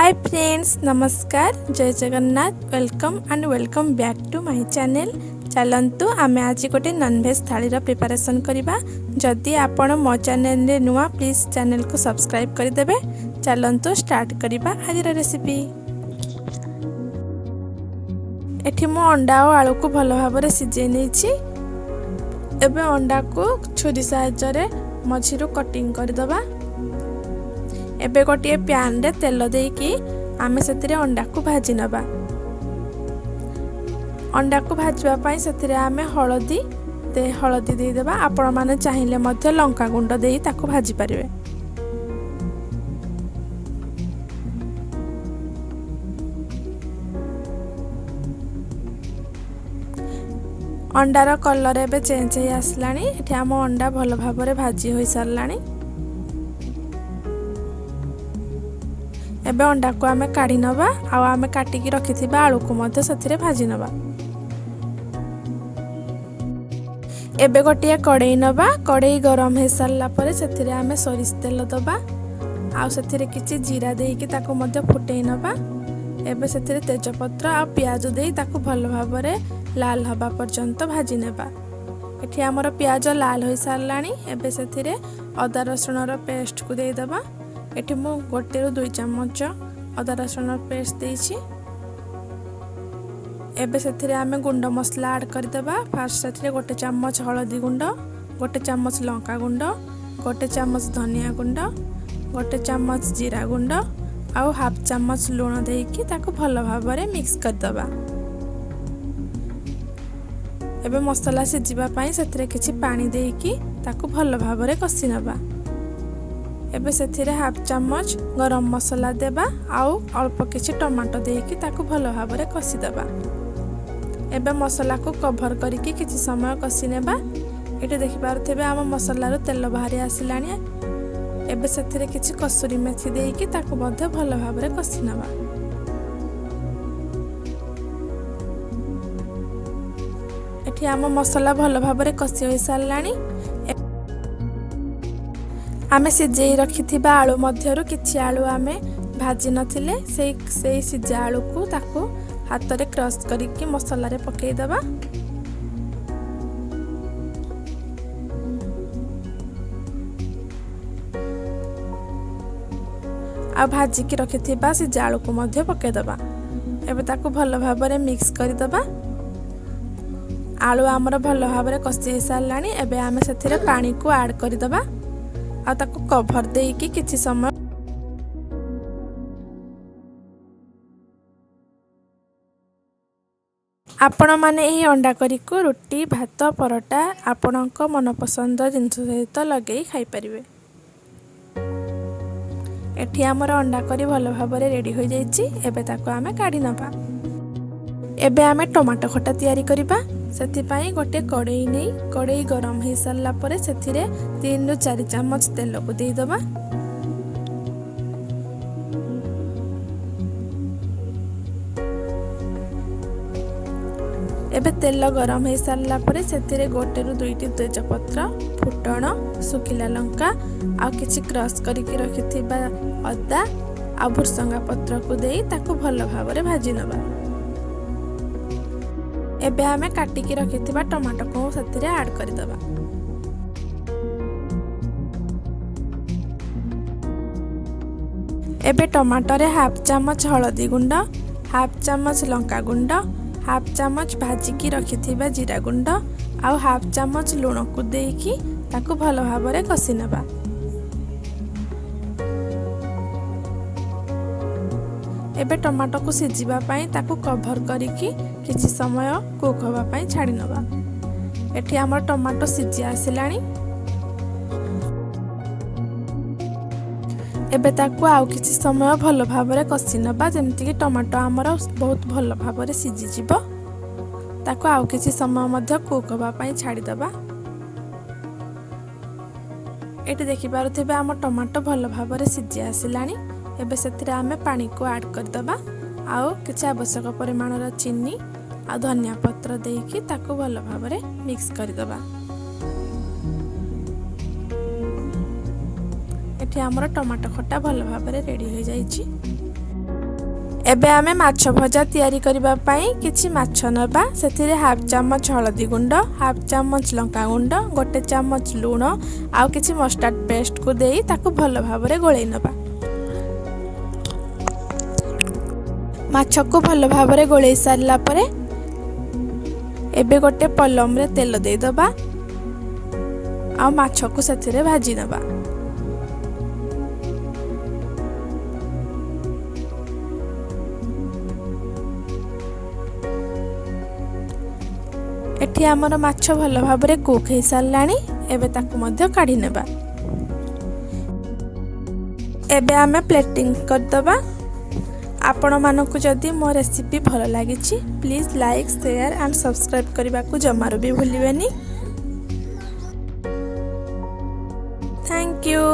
ହାଏ friends, ନମସ୍କାର, ଜୟ Jagannath. Welcome and welcome back to my channel. ଚାଲନ୍ତୁ, ଆମେ ଆଜି ଗୋଟେ ନନଭେଜ୍ ଥାଳିର ପ୍ରିପାରେସନ୍ କରିବା। ଯଦି ଆପଣ ମୋ ଚ୍ୟାନେଲରେ ନୂଆ, ପ୍ଲିଜ୍ ଚ୍ୟାନେଲକୁ ସବସ୍କ୍ରାଇବ୍ କରିଦେବେ। ଚାଲନ୍ତୁ ଷ୍ଟାର୍ଟ କରିବା ଆଜିର ରେସିପି। ଏଠି ମୁଁ ଅଣ୍ଡା ଆଉ ଆଳୁକୁ ଭଲ ଭାବରେ ସିଝେଇ ନେଇଛି। ଏବେ ଅଣ୍ଡାକୁ ଛୁରୀ ସାହାଯ୍ୟରେ ମଝିରୁ କଟିଂ କରିଦେବା। ଏବେ ଗୋଟିଏ ପ୍ୟାନରେ ତେଲ ଦେଇକି ଆମେ ସେଥିରେ ଅଣ୍ଡାକୁ ଭାଜି ନେବା। ଅଣ୍ଡାକୁ ଭାଜିବା ପାଇଁ ସେଥିରେ ଆମେ ହଳଦୀ ଦେଇଦେବା। ଆପଣମାନେ ଚାହିଁଲେ ମଧ୍ୟ ଲଙ୍କା ଗୁଣ୍ଡ ଦେଇ ତାକୁ ଭାଜି ପାରିବେ। ଅଣ୍ଡାର କଲର୍ ଏବେ ଚେଞ୍ଜ ହେଇ ଆସିଲାଣି। ଏଠି ଆମ ଅଣ୍ଡା ଭଲ ଭାବରେ ଭାଜି ହୋଇସାରିଲାଣି। ଏବେ ଅଣ୍ଡାକୁ ଆମେ କାଢ଼ି ନେବା ଆଉ ଆମେ କାଟିକି ରଖିଥିବା ଆଳୁକୁ ମଧ୍ୟ ସେଥିରେ ଭାଜି ନେବା। ଏବେ ଗୋଟିଏ କଡ଼େଇ ନେବା। କଡ଼େଇ ଗରମ ହେଇସାରିଲା ପରେ ସେଥିରେ ଆମେ ସୋରିଷ ତେଲ ଦେବା ଆଉ ସେଥିରେ କିଛି ଜିରା ଦେଇକି ତାକୁ ମଧ୍ୟ ଫୁଟେଇ ନେବା। ଏବେ ସେଥିରେ ତେଜପତ୍ର ଆଉ ପିଆଜ ଦେଇ ତାକୁ ଭଲ ଭାବରେ ଲାଲ ହେବା ପର୍ଯ୍ୟନ୍ତ ଭାଜି ନେବା। ଏଠି ଆମର ପିଆଜ ଲାଲ ହୋଇସାରିଲାଣି। ଏବେ ସେଥିରେ ଅଦା ରସୁଣର ପେଷ୍ଟକୁ ଦେଇଦେବା। ଏଠି ମୁଁ 1ରୁ 2 ଚାମଚ ଅଦା ରସୁଣର ପେଷ୍ଟ ଦେଇଛି। ଏବେ ସେଥିରେ ଆମେ ଗୁଣ୍ଡ ମସଲା ଆଡ଼୍ କରିଦେବା। ଫାର୍ଷ୍ଟ ସେଥିରେ 1 ଚାମଚ ହଳଦୀ ଗୁଣ୍ଡ, 1 ଚାମଚ ଲଙ୍କା ଗୁଣ୍ଡ, 1 ଚାମଚ ଧନିଆ ଗୁଣ୍ଡ, 1 ଚାମଚ ଜିରା ଗୁଣ୍ଡ ଆଉ ହାଫ୍ ଚାମଚ ଲୁଣ ଦେଇକି ତାକୁ ଭଲ ଭାବରେ ମିକ୍ସ କରିଦେବା। ଏବେ ମସଲା ସିଝିବା ପାଇଁ ସେଥିରେ କିଛି ପାଣି ଦେଇକି ତାକୁ ଭଲ ଭାବରେ କଷି ନେବା। ଏବେ ସେଥିରେ ହାଫ୍ ଚାମଚ ଗରମ ମସଲା ଦେବା ଆଉ ଅଳ୍ପ କିଛି ଟମାଟୋ ଦେଇକି ତାକୁ ଭଲ ଭାବରେ କଷିଦେବା। ଏବେ ମସଲାକୁ କଭର କରିକି କିଛି ସମୟ କଷି ନେବା। ଏଠି ଦେଖିପାରୁଥିବେ, ଆମ ମସଲାରୁ ତେଲ ବାହାରି ଆସିଲାଣି। ଏବେ ସେଥିରେ କିଛି କସୁରୀ ମେଥି ଦେଇକି ତାକୁ ମଧ୍ୟ ଭଲ ଭାବରେ କଷି ନେବା। ଏଠି ଆମ ମସଲା ଭଲ ଭାବରେ କଷି ହୋଇସାରିଲାଣି। ଆମେ ସିଝେଇ ରଖିଥିବା ଆଳୁ ମଧ୍ୟରୁ କିଛି ଆଳୁ ଆମେ ଭାଜି ନଥିଲେ, ସେଇ ସିଝା ଆଳୁକୁ ତାକୁ ହାତରେ କ୍ରସ୍ କରିକି ମସଲାରେ ପକାଇଦେବା। ଆଉ ଭାଜିକି ରଖିଥିବା ସିଝା ଆଳୁକୁ ମଧ୍ୟ ପକାଇଦେବା। ଏବେ ତାକୁ ଭଲ ଭାବରେ ମିକ୍ସ କରିଦେବା। ଆଳୁ ଆମର ଭଲ ଭାବରେ କଷି ହେଇସାରିଲାଣି। ଏବେ ଆମେ ସେଥିରେ ପାଣିକୁ ଆଡ଼୍ କରିଦେବା ଆଉ ତାକୁ କଭର ଦେଇକି କିଛି ସମୟ ଆପଣମାନେ ଏହି ଅଣ୍ଡା କରିକୁ ରୁଟି, ଭାତ, ପରଟା, ଆପଣଙ୍କ ମନପସନ୍ଦ ଜିନିଷ ସହିତ ଲଗେଇ ଖାଇପାରିବେ। ଏଠି ଆମର ଅଣ୍ଡା କରି ଭଲ ଭାବରେ ରେଡ଼ି ହୋଇଯାଇଛି। ଏବେ ତାକୁ ଆମେ କାଢ଼ି ନେବା। ଏବେ ଆମେ ଟମାଟୋ ଖଟା ତିଆରି କରିବା। ସେଥିପାଇଁ ଗୋଟେ କଡ଼େଇ ନେଇ, କଡ଼େଇ ଗରମ ହେଇସାରିଲା ପରେ ସେଥିରେ 3ରୁ 4 ଚାମଚ ତେଲକୁ ଦେଇଦେବା। ଏବେ ତେଲ ଗରମ ହେଇସାରିଲା ପରେ ସେଥିରେ 1ରୁ 2ଟି ତେଜପତ୍ର, ଫୁଟଣ, ଶୁଖିଲା ଲଙ୍କା ଆଉ କିଛି କ୍ରସ୍ କରିକି ରଖିଥିବା ଅଦା ଆଉ ଭୃସଙ୍ଗା ପତ୍ରକୁ ଦେଇ ତାକୁ ଭଲ ଭାବରେ ଭାଜି ନେବା। ଏବେ ଆମେ କାଟିକି ରଖିଥିବା ଟମାଟୋକୁ ସେଥିରେ ଆଡ଼୍ କରିଦେବା। ଏବେ ଟମାଟୋରେ ହାଫ୍ ଚାମଚ ହଳଦୀ ଗୁଣ୍ଡ, ହାଫ୍ ଚାମଚ ଲଙ୍କା ଗୁଣ୍ଡ, ହାଫ୍ ଚାମଚ ଭାଜିକି ରଖିଥିବା ଜିରା ଗୁଣ୍ଡ ଆଉ ହାଫ୍ ଚାମଚ ଲୁଣକୁ ଦେଇକି ତାକୁ ଭଲ ଭାବରେ କଷି ନେବା। ଏବେ ଟମାଟୋକୁ ସିଝିବା ପାଇଁ ତାକୁ କଭର କରିକି କିଛି ସମୟ କୁକ୍ ହେବା ପାଇଁ ଛାଡ଼ି ନେବା। ଏଠି ଆମର ଟମାଟୋ ସିଝି ଆସିଲାଣି। ଏବେ ତାକୁ ଆଉ କିଛି ସମୟ ଭଲ ଭାବରେ କଷି ନେବା, ଯେମିତିକି ଟମାଟୋ ଆମର ବହୁତ ଭଲ ଭାବରେ ସିଝିଯିବ। ତାକୁ ଆଉ କିଛି ସମୟ ମଧ୍ୟ କୁକ୍ ହେବା ପାଇଁ ଛାଡ଼ିଦେବା। ଏଠି ଦେଖିପାରୁଥିବେ, ଆମ ଟମାଟୋ ଭଲ ଭାବରେ ସିଝି ଆସିଲାଣି। ଏବେ ସେଥିରେ ଆମେ ପାଣିକୁ ଆଡ଼୍ କରିଦେବା ଆଉ କିଛି ଆବଶ୍ୟକ ପରିମାଣର ଚିନି ଆଉ ଧନିଆ ପତ୍ର ଦେଇକି ତାକୁ ଭଲ ଭାବରେ ମିକ୍ସ କରିଦେବା। ଏଠି ଆମର ଟମାଟୋ ଖଟା ଭଲ ଭାବରେ ରେଡ଼ି ହୋଇଯାଇଛି। ଏବେ ଆମେ ମାଛ ଭଜା ତିଆରି କରିବା ପାଇଁ କିଛି ମାଛ ନେବା। ସେଥିରେ ହାଫ୍ ଚାମଚ ହଳଦୀ ଗୁଣ୍ଡ, ହାଫ୍ ଚାମଚ ଲଙ୍କା ଗୁଣ୍ଡ, 1 ଚାମଚ ଲୁଣ ଆଉ କିଛି ମଷ୍ଟାର୍ଡ଼ ପେଷ୍ଟକୁ ଦେଇ ତାକୁ ଭଲ ଭାବରେ ଗୋଳେଇ ନେବା। ମାଛକୁ ଭଲ ଭାବରେ ଗୋଳେଇ ସାରିଲା ପରେ ଏବେ ଗୋଟେ ପଲମରେ ତେଲ ଦେଇଦେବା ଆଉ ମାଛକୁ ସେଥିରେ ଭାଜି ନେବା। ଏଠି ଆମର ମାଛ ଭଲ ଭାବରେ କୁକ୍ ହେଇସାରିଲାଣି। ଏବେ ତାକୁ ମଧ୍ୟ କାଢ଼ି ନେବା। ଏବେ ଆମେ ପ୍ଲେଟିଂ କରିଦେବା। ଆପଣମାନଙ୍କୁ ଯଦି ମୋ ରେସିପି ଭଲ ଲାଗିଛି, please like, share and subscribe କରିବାକୁ ଜମାରୁ ବି ଭୁଲିବେନି। Thank you.